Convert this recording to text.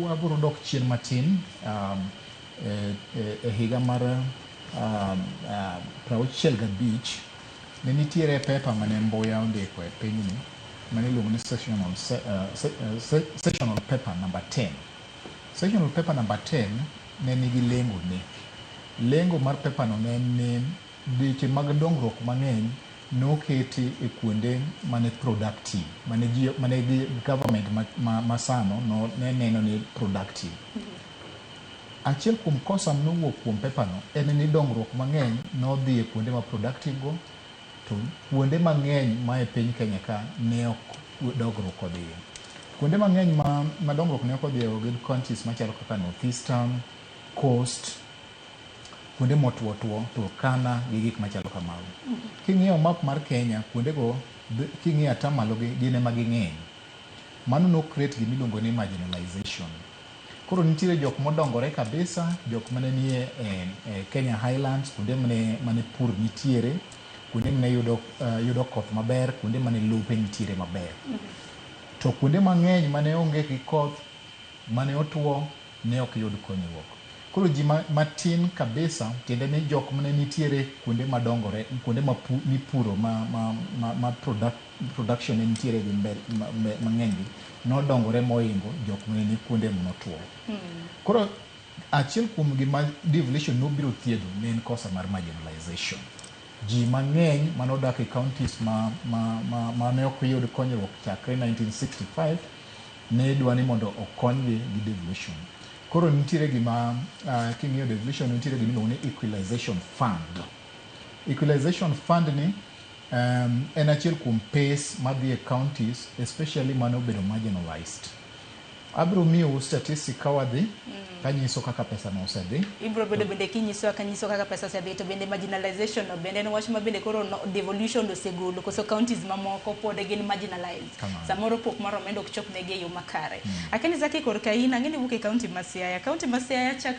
Wabiro dok chien matin e higa mar 65 ne nitiere paper mane Mbuya ondiko e pinyni mane iluongo ni sessional paper number 10. Sessional paper number 10 ne nigi lengo ne. Lengo mar paper no ne en ni weche mag dongruok mang'eny noketi e kuonde mane productive, mane ji mane gi government ma sano no, ne neno ni productive. Achiel kuom kosa mnowuok kuom paper no en ni dongruok mang'eny nodhi e kuonde ma productive go, to kuonde mang'eny ma e piny Kenya ka ne ok dongruok odhiye. Kuonde mang'eny ma dongruok ne ok odhiye gin counties machalo kaka North Eastern, Coast, kuonde motwo tuo, Turkana gi gik machalo kamago. King'iyo map mar Kenya, kuondego king'iyo atamalo gi gin ema ging'eny. Mano no create gimiluongo ni marginalization. Koro nitiere jok modongore kabisa, jok mane nie e Kenya Highlands, kuonde mane pur nitiere, kuonde mane yudo koth maber, kuonde mane lope nitiere maber. To kuonde mang'eny mane onge gi koth, mane otuo, ne ok yud konyruok. Koro ji matin kabisa, tiende ni jok mane nitiere kuonde madongore, kuonde ma mipuro ma production ne nitiere gi mang'eny gi, nodongore moingo jok mane ni kuonde motwo. Koro achiel kuom gima devolution nobiro thiedho ne en kosa mar marginalization. Ji mang'eny manodak e counties ma ne ok yud konyruok chakre 1965 ne dwa ni mondo okonygi gi devolution. Koro nitiere gima king'iyo devolution, nitiere gima iluongo ni equalization fund. Equalization fund ni en achiel kuom pes madhi e counties, especially mane obedo marginalized. Abiro miyou statistic ka wadhi kanyiso kaka pesa no osedhi. Ibiro bedo bende kinyiso kanyiso kaka pesa osedhi, to bende marginalization no bende en wach ma bende koro no, devolution osegolo koso counties mamoko pod gin marginalized? Kamano. Samoro pok mar omenda ok chop negi e yo makare. Akeni Zaki, korka in ang'e ni wuok e county ma Siaya, county ma Siaya chak